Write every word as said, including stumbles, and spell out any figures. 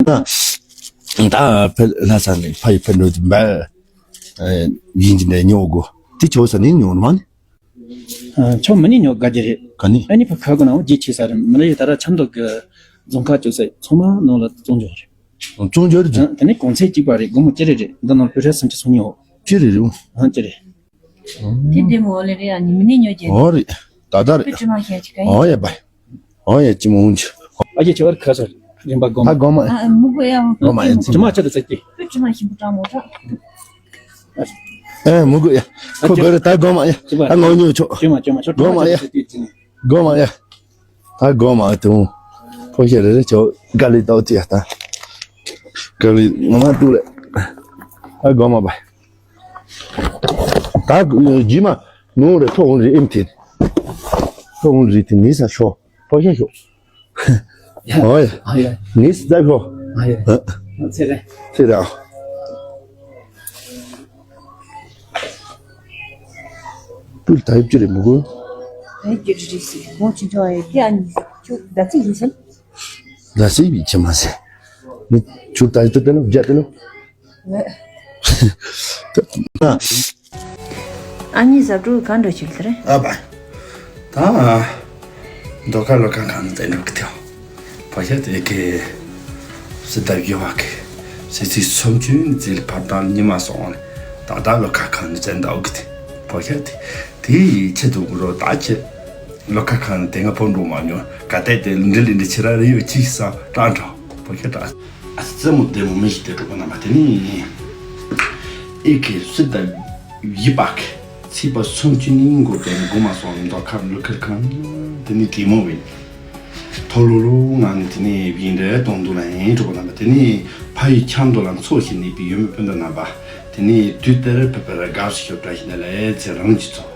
ད་ཕེ་ལྷ་ས་ནས་ཕ་ཡི་ཕེ་འགྲོ་དུས་འབའ་ཡིན་གྱི་འདྲ་ཉོ་དགོ། དེ་ཆོ་ས་ནས་ཉོ་མ་ནི། ཨ། ཆོ་མི་ནི་ཉོ་དགའ་རྒྱུ་རེད། ག་ནི། ཨ་ནི་ཕ་ཁ་གོ་ན་འོ་རྒྱུ་ཆེ་ས་རེད། མི་ལ་ཡི་ད་ར་ཆབ་མདོ་གི་རྫོང་ཁག་བཅུ་ས་ཚང་མ་ནང་ལ་བཙོང་འཇོག་རེད། བཙོང་འཇོག་རེད། ཨ། དེ་ནི་གོང་ཚད་གཅིག་པ་རེད། སྒོར་མོ་ཅི་རེད་རེད། འདི་ནང་ལ་པུ་ཧྲ་སུམ་ཅུ་སོང་ཉོ། ཅི་རེད་རེད། ཨ། ཅི་རེད། དེ་འདྲའི་མོ་ལེ་རེ་ཨ་ནི་མི་ནི་ཉོ་རྒྱུ། ཨོ་རེད། ད་ད་རེད། ཨོ་ཡ་བའི། ཨོ་ཡ་ཅི་མོ་འོང་ཆུ། ཨ་ཡ་ཆུ་བར་ཁ་སར་རིམ་པ་སྒོམ། ད་སྒོམ་མ། ཨ་མུ་གུ་ཡ། སྒོམ་མ་ཡ་ཅི་མ་ཆ་དུ་ཚེ་ཏི། ཨ་ཅི་མ་ཤིན་པོ་ཀྲང་མོ་ཀྲང་། ཨེ་མུ་གུ་ཡ། ཁོ་ག་རེ་ད་སྒོམ་མ་ཡ། ད་ངོ་ཉོ་ཆོག་ཅི་མ་ཅི་མ་ཆོག་སྒོམ་མ་ཡ། སྒོམ་མ་ཡ། ད་སྒོམ་མ་དུང་། ཕོ་ཤ་རེ་རེ་ཆོག་ག་ལི་ཏོ་ཏི་ཡ་ད། ག་ལི་ངོ་མ་ཏུ་ལེ། ད་སྒོམ་མ་བའི། ད་རྗེས་མ་ནོར་རེ་ཐོག་འོང་རེ་ཨེམ་ཐེ། ཐོག་འོང་རེ་ཐེ་ནི་ས་ཤོ། ཕོ་ཤ་ཤོ། ཨོ་ཡ། ཨ་ཡ། ནི་ས་ད་ཤོ། ཨ་ཡ། ཨ། ཚེ་རེ། ཚེ་རེ་ཨ། པུལ་ད་ཡིབ་ཅི་རེ་མི་གོ། ད་ཡིབ་ཅི་རེ་སི་མོ་ཅི་ཅོ་ཨེ་ཏི་ཨ་ནི་ཅུ་ད་ཚི་ཡིན་སམ། ད་ཚི་ཡིན་ཅི་མ་སེ། ནི་ཅུ་ད་ཡིབ་ཏེ་ནོ་རྒྱ་ཏེ་ནོ། ཨ་ནི་ཟབ་སྒྲུབ་གང་འགྲོ་ཆེག་ལྟར། ཨ་བ། ད། མདོ་ཁ་ལོ་ཁ་གང་ནས་འགྲོ་གི་ཐེའོ། བ་ཤ་དེ་གི། སི་ད་ཡོ་བ་གི། སི་སི་སོམ་ཆུན་ནི་ཛིལ་ཕར་དང་ཉི་མ་སོང་ནས། ད་ད་ལོ་ཁ་གང་ནས་འགྲོ་གི་ཐེ། བ་ཤ་དེ། དེ་ཡི་ཆེད་དུ་འགྲོ་ད་ཆེ། ལོ་ཁ་གང་ནས་དེ་ང་ཕོ་འགྲོ་མ་མྱོང་། ག་ཏེ་དེ་འདྲི་ལི་འདྲི་ཆེ་ར་རེ་ཡོ་ཅི་ས་ཀྲང་ཀྲང་། བ་ཤ་ད། ཨ་ཙི་རྩེད་མོ་བདེ་མོ་མི་ཞིག་སྟེར་འགྲོ་གོ་ན་མ་དེ་ནི། ཨི་ཁེ་སི་ད་ཡི་པ་ཁེ་ཚི་པ་སུམ་ཅུ་ནི་མགོ་བདེ་མགོ་མ་སོང་མདོ་ཁ་ལུ་ཁར་ཁང་དེ་ནི་དེ་མོ་བིན། ཐོ་ལོ་ལོ་ང་ནི་དེ་ནི་བིན་རེ་གཏོང་འདུག་ལ་ཡིན་འགྲོ་གོ་ན་མ་དེ་ནི་ཕ་ཡི་ཆང་དོ་ལ་འཚོ་ཞིག་ནི་བི་ཡོད་མི་སྤུན་ཟླ་རྣམ་པ་དེ་ནི་དུས་དེར་ཕེ་ཕེ་ར་དགའ་སུ་ཤོབ་བཀྲ་ཤིས་ན་ལས་ཚེ་རང་གི་ཚོ།